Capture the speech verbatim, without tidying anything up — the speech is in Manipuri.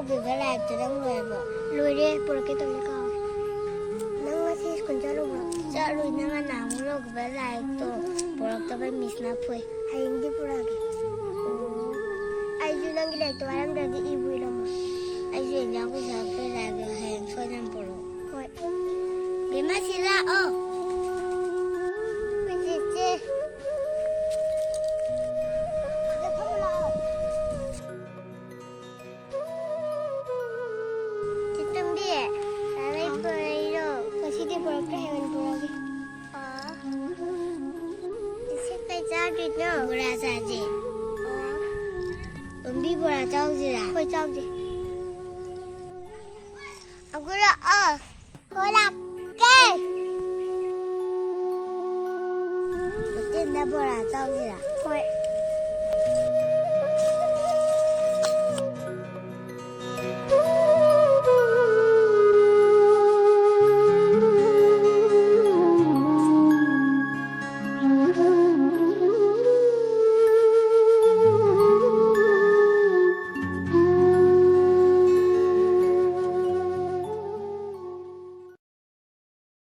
ꯂꯧꯈꯤꯕ ꯂꯥꯏꯔꯤꯛꯇꯣ ꯅꯪ ꯂꯣꯏꯔꯕꯣ? ꯂꯣꯏꯔꯦ, ꯄꯨꯔꯛꯀꯦ ꯇꯧꯅꯤ, ꯀꯥꯎꯔꯦ꯫ ꯅꯪ ꯉꯁꯤ ꯁ꯭ꯀꯨꯜ ꯆꯠꯂꯨꯕ꯭ꯔꯣ? ꯆꯠꯂꯨꯏ, ꯅꯪꯅ ꯅꯍꯥꯟꯃꯨꯛ ꯂꯧꯈꯤꯕ ꯂꯥꯏꯔꯤꯛꯇꯣ ꯄꯨꯔꯛꯇꯕꯩ ꯃꯤꯁꯅ ꯐꯨꯏ꯫ ꯍꯌꯦꯡꯗꯤ ꯄꯨꯔꯛꯑꯒꯦ꯫ ꯑꯣ꯫ ꯑꯩꯁꯨ ꯅꯪꯒꯤ ꯂꯥꯏꯔꯤꯛꯇꯣ ꯋꯥꯔꯝꯗ꯭ꯔꯗꯤ ꯏꯕꯨ ꯏꯔꯝꯃꯣ꯫ ꯑꯩꯁꯨ ꯑꯦꯛꯖꯥꯝ ꯄꯩꯁꯥ ꯄꯤꯔꯛꯑꯒꯦ, ꯍꯌꯦꯡ ꯁꯣꯏꯗꯅ ꯄꯨꯔꯛꯑꯣ꯫ ꯍꯣꯏ꯫ ꯕꯦꯝꯃ, ꯁꯤ ꯂꯥꯛꯑꯣ꯫ ꯑꯩꯈꯣꯏ ꯆꯦꯆꯦ꯫ ꯁꯤꯗ ꯐꯝꯃꯨ ꯂꯥꯛꯑꯣ꯫ ꯆꯦ ꯇꯣꯝꯕꯤ, ꯂꯥꯏꯔꯤꯛ ꯄꯨꯔꯛꯏꯔꯣ? ꯉꯁꯤꯗꯤ ꯄꯨꯔꯛꯇ꯭ꯔꯦ, ꯍꯌꯦꯡ ꯄꯨꯔꯛꯑꯒꯦ꯫ ꯑꯣ꯫ ꯉꯁꯤ ꯀꯩ ꯆꯥꯗꯣꯏꯅꯣ? ꯕꯣꯔꯥ ꯆꯥꯁꯦ꯫ ꯑꯣ꯫ ꯇꯣꯝꯕꯤ, ꯕꯣꯔꯥ ꯆꯥꯎꯁꯤꯔꯥ? ꯍꯣꯏ, ꯆꯥꯎꯁꯦ꯫ ꯑꯩꯈꯣꯏ ꯂꯥꯛꯑꯣ꯫ ꯍꯣꯏ, ꯂꯥꯛꯀꯦ꯫ ꯍꯣꯇꯦꯜꯗ ꯕꯣꯔꯥ ꯆꯥꯎꯁꯤꯔꯥ?